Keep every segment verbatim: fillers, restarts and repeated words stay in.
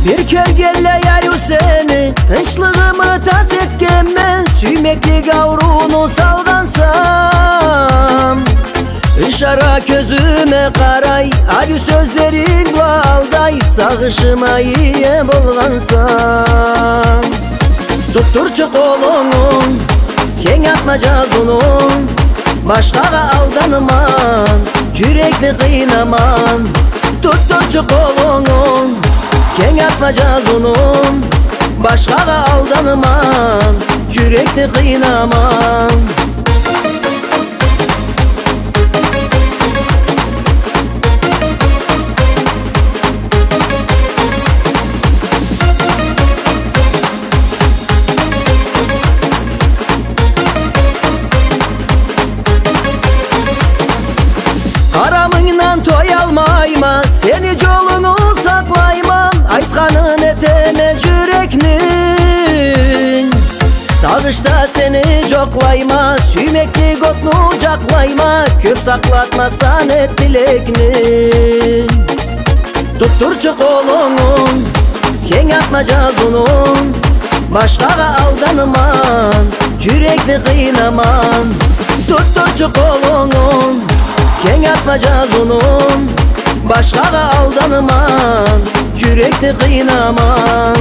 Бир кёргенлей, ариу, сени тынчлыгъымы тас этгенме, сюймеклик аурууну салгъанса. Ышара кёзюме къарай, ариу сёзлеринг бла алдай, сагъышыма ие болгъанса. Тутдурчу къолунгу, кенг атма жазууну, башхагъа алданман, жюрекни къыйнаман. Тутдурчу къолунгу, кенг атма жазууну, башхагъа алданман, жюрекни къыйнаман. Къарамынгдан тоялмайма, сени жолунгу сакълайман, айтханын этеме жюрекнинг. Сагъышда сени жокълайма, сюймеклик отну жакълайма, кёп сакълатмаса не тилекни. Тутдурчу къолунгу, кенг атма жазууну, башхагъа алданман, жюрекни къыйнаман. Тутдурчу къолунгу, кенг атма жазууну, башхагъа алданман, жюрекни къыйнаман.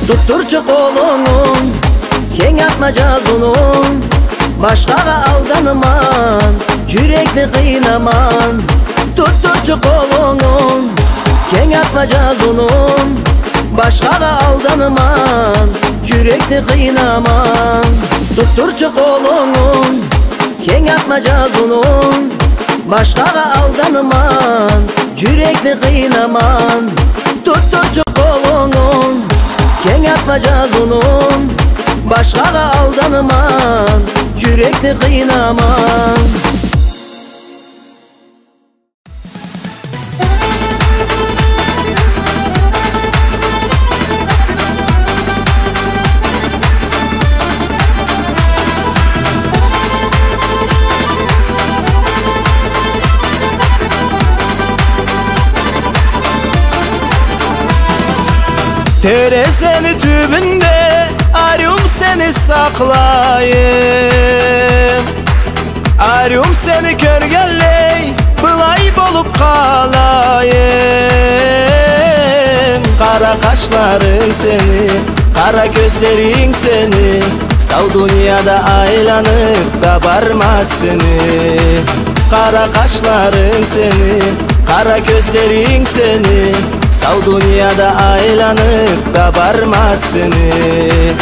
Тутдурчу къолунгу, кенг атма жазууну, башхагъа алданман, жюрекни къыйнаман. Тутдурчу къолунгу, кенг атма жазууну, башхагъа алданман, жюрекни къыйнаман. Тутдурчу къолунгу, кенг атма жазууну, башхагъа алданман, жюрекни къыйнаман. Тутдурчу къолунгу, кенг атма жазууну, башхагъа алданман, жюрекни къыйнаман. Терезени тюбюнде ариум сени сакълайым. Ариум сени кёргенлей, былай болуп къалайым. Къара къашларынг сени, къара кёзлеринг сени, сау дунияда айланып да бармаз сени. Къара къашларынг сени, къара кёзлеринг сени, сау дунияда айланып да бармаз сени.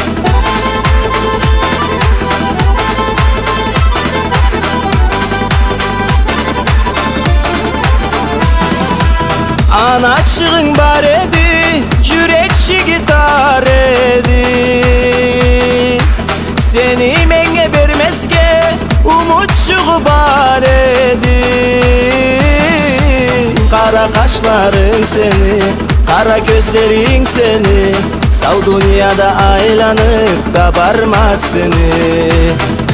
Аначыгъынг бар эди, жюрек жигит ар эди. Сени меннге бермезге умутчугъу бар эди. Къара къашларынг сени, къара кёзлеринг сени, сау дунияда айланып да бармаз сени.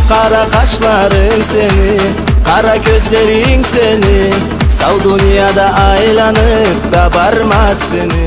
Къара къашларынг сени, къара кёзлеринг сени, сау дунияда айланып да бармаз сени.